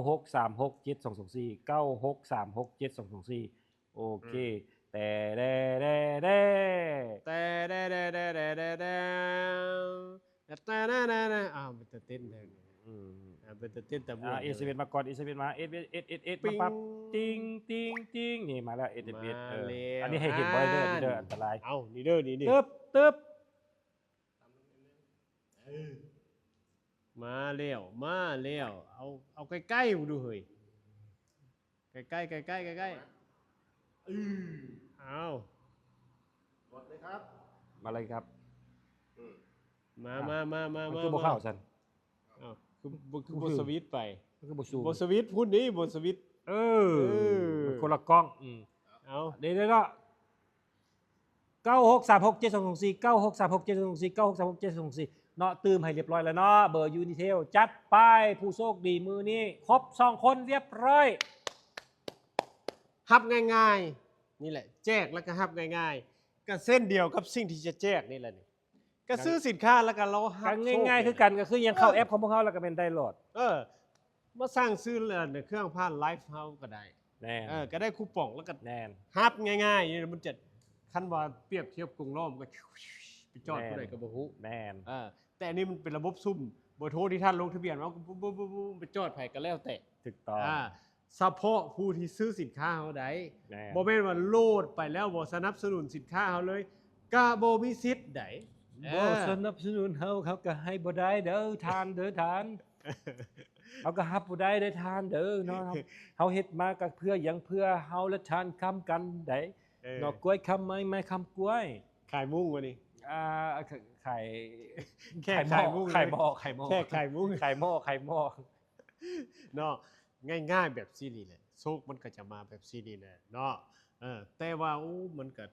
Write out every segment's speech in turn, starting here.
ຫົກສາມຫົກເຈັດສອງສອງສີ່ ເກົ້າຫົກສາມຫົກເຈັດສອງສອງສີ່ ໂອເຄ ອືມ ແຕ່ແດ່ແດ່ແດ່ ແຕ່ແດ່ແດ່ແດ່ແດ່ແດ່ແດ່ ແຕ່ແດ່ແດ່ແດ່ ອ້າວ ເປັນຕາເຕັ້ນແທ້ ອືມ ອ່າ ເປັນຕາເຕັ້ນຕາມ່ວນ ອ່າ ເອສເອັມເອສມາກ່ອນ ເອສເອັມເອສມາ ເອສເອັມເອສ ເອສເອັມເອສ ມາປັບ ຕິງ ຕິງ ຕິງ ນີ້ມາແລ້ວ ເອສເອັມເອສ ມາແລ້ວ ເອີ ອັນນີ້ໃຫ້ເຫັນບໍ່ເດີ ອັນນີ້ເດີ ອັນຕະລາຍ ເອົ້າ ນີ້ເດີ ນີ້ ນີ້ ຕຶບ ຕຶບ ເອີ ມາແລ້ວ ມາແລ້ວ ເອົາ ເອົາໃກ້ໆ ເບິ່ງດູເຮີ້ຍ ໃກ້ໆ ໃກ້ໆ ໃກ້ໆ ອື ເອົາ ກົດເລີຍຄັບ ມາເລີຍຄັບ ອື ມາ ມາ ມາ ມາ ມັນຄືບໍ່ເຂົ້າຊັ້ນ ເອົ້າ ຄືບໍ່ ຄືບໍ່ສະວິດໄປ ມັນຄືບໍ່ສູງ ບໍ່ສະວິດພຸ້ນເດ້ ບໍ່ສະວິດ ເອີ ເອີ ມັນຄົນລະກ້ອງ ອື ເອົາ ເດ້ໆ ເກົ້າຫົກສາມຫົກເຈັດສອງສອງສີ່ ເກົ້າຫົກສາມຫົກເຈັດສອງສອງສີ່ ເກົ້າຫົກສາມຫົກເຈັດສອງສອງສີ່ ເນາະ ຕື່ມໃຫ້ຮຽບຮ້ອຍແລ້ວເນາະ ເບີຢູນິເທວ ຈັດໄປ ຜູ້ໂຊກດີມື້ນີ້ຄົບສອງຄົນຮຽບຮ້ອຍ ຮັບງ່າຍໆ ນີ້ແຫຼະ ແຈກແລ້ວກໍຮັບງ່າຍໆ ກໍເຊັ່ນດຽວກັບສິ່ງທີ່ຈະແຈກນີ້ແຫຼະນີ້ ກໍຊື້ສິນຄ້າແລ້ວກໍລໍຮັບໂຊກ ກໍງ່າຍໆຄືກັນ ກໍຄືຍັງເຂົ້າແອັບຂອງພວກເຮົາ ແລ້ວກໍແມ່ນໄດ້ໂລດ ເອີ ມາສັ່ງຊື້ເຄື່ອງຜ່ານໄລຟ໌ເຮົາກໍໄດ້ ແມ່ນ ເອີ ກໍໄດ້ຄູປອງ ແລ້ວກໍ ແມ່ນ ຮັບງ່າຍໆ ມັນຈະ ຄັນວ່າປຽບທຽບກົງລໍ້ ມັນກໍໄປຈອດ ແມ່ນ ຜູ້ໃດກໍບໍ່ຮູ້ ແມ່ນ ເອີ ແຕ່ອັນນີ້ມັນເປັນລະບົບຊຸ່ມ ເບີໂທທີ່ທ່ານລົງທະບຽນມາ ປຶບໆໆ ໄປຈອດໃຜກໍແລ້ວແຕ່ ຖືກຕ້ອງ ອ່າ ສະເພາະຜູ້ທີ່ຊື້ສິນຄ້າເຮົາໃດ໋ ແມ່ນ ບໍ່ແມ່ນວ່າໂຫຼດໄປແລ້ວບໍ່ສະໜັບສະໜູນສິນຄ້າເຮົາເລີຍ ກະບໍ່ມີສິດໃດ໋ ເອີ ບໍ່ສະໜັບສະໜູນເຮົາ ເຮົາກະໃຫ້ບໍ່ໄດ້ເດີທ່ານເດີທ່ານ ເຮົາກະຮັບບໍ່ໄດ້ເດີທ່ານເດີເນາະ ເຮົາເຮັດມາກະເພື່ອຫຍັງ ເພື່ອເຮົາ ແລະ ທ່ານຄ້ຳກັນໃດ໋ ເອີ ເນາະ ກ້ວຍຄ້ຳໄມ້ ໄມ້ຄ້ຳກ້ວຍ ຂາຍມຸ້ງວະນີ້ ອ່າ ຂາຍ ຂາຍ ແຂກຂາຍມຸ້ງ ຂາຍໝໍ້ ຂາຍໝໍ້ ແຂກຂາຍມຸ້ງ ຂາຍໝໍ້ ຂາຍໝໍ້ ເນາະ ງ່າຍໆແບບຊີ້ນີ້ແຫຼະ ໂຊກມັນກໍຈະມາແບບຊີ້ນີ້ແຫຼະເນາະ ເອີ ແຕ່ວ່າ ໂອ້ ມັນກໍ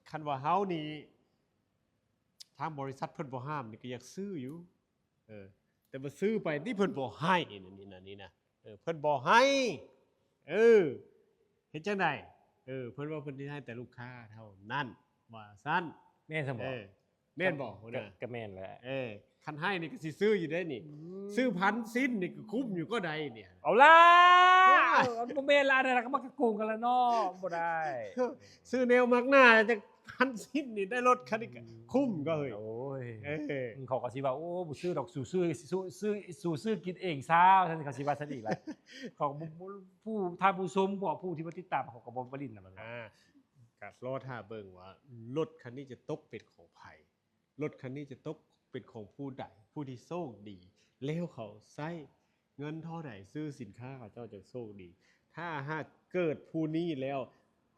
ຄັນວ່າເຮົານີ້ ທາງບໍລິສັດເພິ່ນບໍ່ຫ້າມນີ້ກໍຢາກຊື້ຢູ່ ເອີ ແຕ່ວ່າຊື້ໄປນີ້ເພິ່ນບໍ່ໃຫ້ ນີ້ນະ ນີ້ນະ ເອີ ເພິ່ນບໍ່ໃຫ້ ເອີ ເຮັດຈັ່ງໃດ ເອີ ເພິ່ນວ່າເພິ່ນຊິໃຫ້ແຕ່ລູກຄ້າເທົ່ານັ້ນ ວ່າຊັ້ນ ແມ່ນຊັ້ນບໍ່? ເອີ ແມ່ນບໍ່ຫົວໜ້າ? ກໍແມ່ນແຫຼະ ເອີ ຄັນໃຫ້ນີ້ກໍຊິຊື້ຢູ່ເດ້ນີ້ ອືມ ຊື້ພັນຊິ້ນນີ້ກໍຄຸ້ມຢູ່ກໍໄດ້ນີ້ ເອົາລະ ເອີ ເອົາ ບໍ່ແມ່ນລະ ອັນນັ້ນກໍມັນກໍໂກງກັນລະເນາະ ບໍ່ໄດ້ ຊື້ແນວມັກໜ້າຈັກພັນຊິ້ນນີ້ ໄດ້ລົດຄັນນີ້ກໍ ອືມ ຄຸ້ມກໍເຮີ້ຍ ໂອ້ຍ ເອີ ເຂົາກໍຊິວ່າ ໂອ້ ບໍ່ຊື້ດອກ ສູ້ຊື້ ສູ້ ສູ້ ສູ້ຊື້ກິນເອງຊະ ວ່າຊັ້ນ ເຂົາຊິວ່າຊັ້ນອີກລະ ເຂົາກໍບໍ່ ຜູ້ ທ່ານຜູ້ຊົມ ພວກຜູ້ທີ່ມາຕິດຕາມ ເຂົາກໍບໍ່ ບໍ່ຫຼິ້ນນຳມັນ ອ່າ ກໍລໍຖ້າເບິ່ງວ່າລົດຄັນນີ້ຈະຕົກເປັນຂອງໃຜ ລົດຄັນນີ້ຈະຕົກເປັນຂອງຜູ້ໃດ ຜູ້ທີ່ໂຊກດີ ແລ້ວເຂົາໃຊ້ເງິນເທົ່າໃດຊື້ສິນຄ້າ ເຂົາເຈົ້າຈັ່ງໂຊກດີ. ຖ້າຫາກເກີດຜູ້ນີ້ແລ້ວ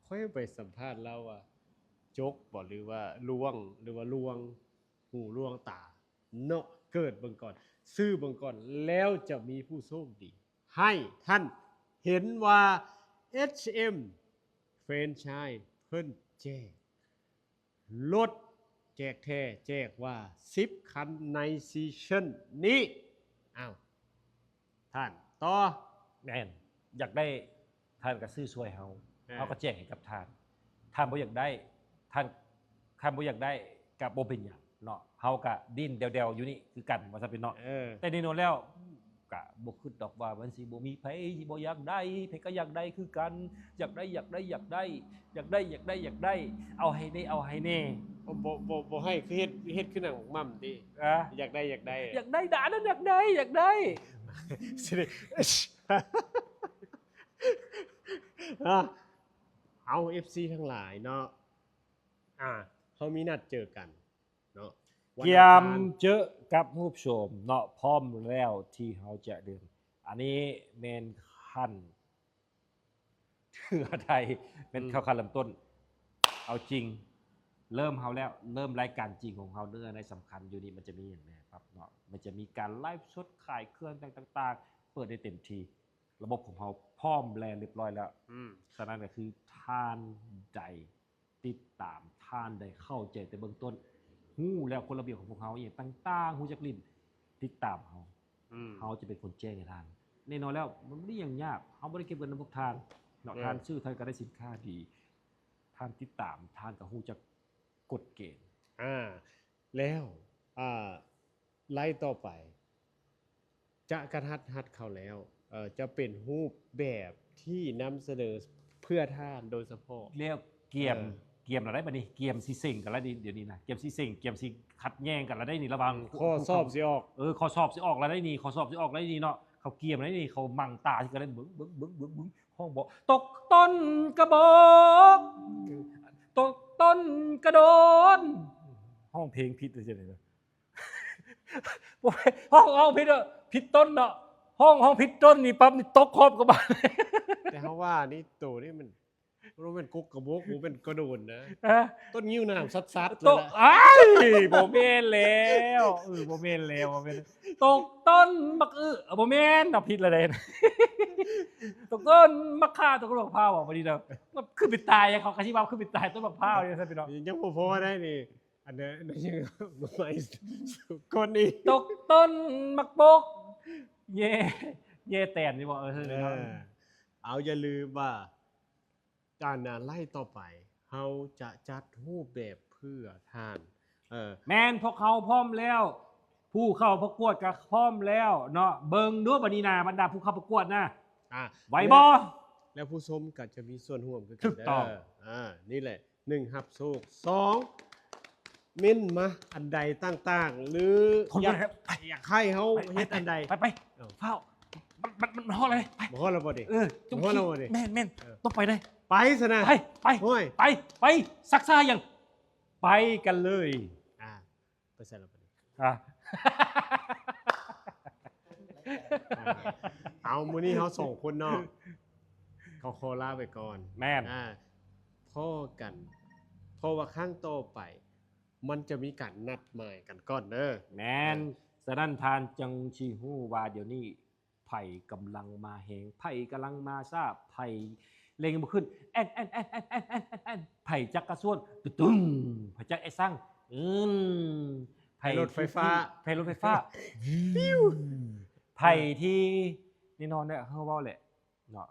ຂ້ອຍໄປສຳພາດລາວວ່າ ຈົກບໍ ຫຼືວ່າລ່ວງ ຫຼືວ່າລວງຫູລວງຕາເນາະ ເກີດເບິ່ງກ່ອນ ຊື້ເບິ່ງກ່ອນ ແລ້ວຈະມີຜູ້ໂຊກດີ. ໃຫ້ທ່ານເຫັນວ່າ ເອັດເອັມ ແຟຣນໄຊເພິ່ນແຈກ ລົດແຈກແທ້ແຈກວ່າສິບຄັນໃນຊີຊັນນີ້. ອ້າວ ທ່ານຕໍ່. ແມ່ນ ຢາກໄດ້ ທ່ານກໍຊື້ຊ່ວຍເຮົາ ເອີ ເຮົາກໍແຈກໃຫ້ກັບທ່ານ. ທ່ານບໍ່ຢາກໄດ້ ທ່ານ ທ່ານບໍ່ຢາກໄດ້ກໍບໍ່ເປັນຫຍັງເນາະ ເຮົາກໍດີ້ນແດ່ວໆຢູ່ນີ້ຄືກັນ ວ່າຊັ້ນເປັນເນາະ. ເອີ ແຕ່ແນ່ນອນແລ້ວ ກະບໍ່ຄິດດອກວ່າມັນຊິບໍ່ມີໃຜທີ່ບໍ່ຢາກໄດ້ ໃຜກໍຢາກໄດ້ຄືກັນ ຢາກໄດ້ ຢາກໄດ້ ຢາກໄດ້ ຢາກໄດ້ ຢາກໄດ້ ຢາກໄດ້ ເອົາໃຫ້ແດ່ ເອົາໃຫ້ແດ່. ບໍ່ ບໍ່ ບໍ່ ບໍ່ໃຫ້ ຄືເຮັດ ເຮັດຄືໜັງໝ່ຳຕິ. ອາ ຢາກໄດ້ ຢາກໄດ້ ຢາກໄດ້ ດານັ້ນ ຢາກໄດ້ ຢາກໄດ້ ຊິໄດ້ ອາ ເອົາ ເອັຟຊີ ທັງຫຼາຍເນາະ ອາ ເຮົາມີນັດເຈີກັນ ເນາະ ກຽມເຈີກັບຮູບໂສມເນາະ ພ້ອມແລ້ວທີ່ເຮົາຈະເດີນ. ອັນນີ້ແມ່ນຂັ້ນເທື່ອໃດ ແມ່ນ ອືມ ເຂົ້າຂັ້ນເລີ່ມຕົ້ນ ເອົາຈິງ ເລີ່ມເຮົາແລ້ວ ເລີ່ມລາຍການຈິງຂອງເຮົາ. ເນື້ອໃນສຳຄັນຢູ່ນີ້ ມັນຈະມີຫຍັງແດ່ປັບເນາະ ມັນຈະມີການໄລຟ໌ສົດ ຂາຍເຄື່ອງຕ່າງໆ ເປີດໄດ້ເຕັມທີ່ ລະບົບຂອງເຮົາພ້ອມແລ່ນຮຽບຮ້ອຍແລ້ວ. ອືມ ສະນັ້ນກໍຄືທ່ານໃດ ຕິດຕາມ ທ່ານໄດ້ເຂົ້າໃຈແຕ່ເບື້ອງຕົ້ນ ຮູ້ແລ້ວກົດລະບຽບຂອງພວກເຮົາອີ່ຫຍັງຕ່າງໆ ຮູ້ຈັກຫຼິ້ນ ຕິດຕາມເຮົາ ອືມ ເຮົາຈະເປັນຄົນແຈ້ງໃຫ້ທ່ານ. ແນ່ນອນແລ້ວ ມັນບໍ່ໄດ້ຫຍັງຍາກ ເຮົາບໍ່ໄດ້ເກັບເງິນນຳພວກທ່ານເນາະ. ແມ່ນ ທ່ານຊື້ ທ່ານກໍໄດ້ສິນຄ້າດີ ທ່ານຕິດຕາມ ທ່ານກໍຮູ້ຈັກກົດເກນ. ອາ ແລ້ວ ອາ ໄລຕໍ່ໄປ ຈະກະທັດຮັດເຂົ້າແລ້ວ ເອີ ຈະເປັນຮູບແບບທີ່ນຳສະເໜີເພື່ອທ່ານໂດຍສະເພາະ ແລ້ວກຽມ ເອີ ກຽມລະໄດ໋ບາດນີ້ ກຽມຊິເສັງກັນລະເດ ດຽວນີ້ນະ ກຽມຊິເສັງ ກຽມຊິຂັດແຍ່ງກັນລະໄດ໋ນີ້ ລະຫວ່າງ ເອີ ຂໍ້ສອບຊິອອກ ເອີ ຂໍ້ສອບຊິອອກລະໄດ໋ນີ້ ຂໍ້ສອບຊິອອກລະໄດ໋ນີ້ເນາະ ເຂົາກຽມລະໄດ໋ນີ້ ເຂົາໝັ່ງຕາຊິກັນລະ ເບິ່ງ ເບິ່ງ ເບິ່ງ ເບິ່ງ ເບິ່ງ ຮ້ອງບໍ ຕົກຕົ້ນກະບອກ ຕົກຕົ້ນກະໂດນ ຮ້ອງເພງຜິດຈັ່ງໃດນະ ບໍ່ແມ່ນ ຮ້ອງ ຮ້ອງຜິດເນາະ ຜິດຕົ້ນເນາະ ຮ້ອງ ຮ້ອງຜິດຕົ້ນນີ້ປັບນີ້ຕົກຮອບກະບານ ແຕ່ເຮົາວ່ານີ້ໂຕນີ້ມັນ ບໍ່ແມ່ນກົກກະບົກ ບໍ່ແມ່ນກະໂດນນະ ຮະ ຕົ້ນງິ້ວໜາມສັດໆ ໂຕ ເລີຍນະ ອ້າຍ ບໍ່ແມ່ນແລ້ວ ເອີ ບໍ່ແມ່ນແລ້ວ ບໍ່ແມ່ນ ຕົກຕົ້ນບັກອຶ ບໍ່ແມ່ນເນາະ ຜິດລະເດ້ ຕົກຕົ້ນບັກຂ່າ ຕົກຕົ້ນບັກພ້າວ ບໍ່ດີເນາະ ຄືເປັນຕາຍ ເຂົາກະຊິວ່າຄືເປັນຕາຍຕົ້ນບັກພ້າວ ຈັ່ງຊັ້ນພີ່ນ້ອງ ຍັງບໍ່ພໍໄດ໋ນີ້ ອັນນັ້ນ ອັນນັ້ນຍັງບໍ່ໄປ ກ່ອນນີ້ ຕົກຕົ້ນບັກບົກ ແຍ່ ແຍ່ແຕນນີ້ບໍ ເອີ ເອີ ເອົາ ຢ່າລືມວ່າ ການນະ ໄລ່ຕໍ່ໄປ ເຮົາຈະຈັດຮູບແບບເພື່ອທ່ານ ເອີ ແມ່ນ ພວກເຮົາພ້ອມແລ້ວ ຜູ້ເຂົ້າປະກວດກະພ້ອມແລ້ວເນາະ ເບິ່ງດູບາດນີ້ນະ ບັນດາຜູ້ເຂົ້າປະກວດນະ ອ່າ ໄຫວບໍ່? ແລ້ວ ແລ້ວຜູ້ຊົມກະຈະມີສ່ວນຮ່ວມຄືກັນເດີ ຖືກຕ້ອງ ອ່າ ນີ້ແຫຼະ ໜຶ່ງ ຮັບໂຊກ ສອງ ເມັ້ນມາອັນໃດຕ່າງໆ ຫຼື ຢາກ ຢາກໃຫ້ເຮົາເຮັດອັນໃດ ໄປ ໄປ ໄປ ເອີ ຟ້າວ ມັນ ມັນ ມັນຮອດແລ້ວ ໄປ ບໍ່ຮອດແລ້ວບໍ່ນີ້ ເອີ ຕ້ອງ ຮອດແລ້ວບໍ່ນີ້ ແມ່ນ ແມ່ນ ເອີ ຕ້ອງໄປເດ້ ໄປຊັ້ນນະ ໄປ ໄປ ໂອ້ຍ ໄປ ໄປ ຊັກຊ້າຫຍັງ ໄປກັນເລີຍ ອ່າ ໄປໃສແລ້ວບັດນີ້ ອ່າ ເອົາ ມື້ນີ້ເຮົາສອງຄົນເນາະ ເຂົາຂໍລາໄປກ່ອນ ແມ່ນ ອ່າ ພໍ້ກັນ ເພາະວ່າຄັ້ງຕໍ່ໄປ ມັນຈະມີການນັດໝາຍກັນກ່ອນເດີ ແມ່ນ ເອີ ສະນັ້ນທ່ານຈຶ່ງຊິຮູ້ວ່າດຽວນີ້ ໃຜກຳລັງມາແຮງ ໃຜກຳລັງມາຊ້າ ໃຜເລັ່ງບໍ່ຂຶ້ນ ແອນ ແອນ ແອນ ແອນ ໃຜຈັກກະຊວນ ຕຶ້ງ ໃຜຈັກແອຊັງ ອືມ ໃຜລົດໄຟຟ້າ ໃຜລົດໄຟຟ້າ ໃຜທີ່ ແນ່ນອນແຫຼະ ເຮົາເວົ້າແຫຼະເນາະ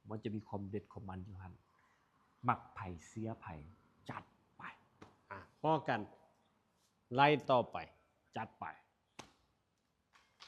ມັນຈະມີຄວາມເດັດຂອງມັນຢູ່ຫັ້ນ ມັກໃຜເຊຍໃຜ ຈັດໄປ ອ່າ ພໍ້ກັນ ໄລ່ຕໍ່ໄປ ຈັດໄປ.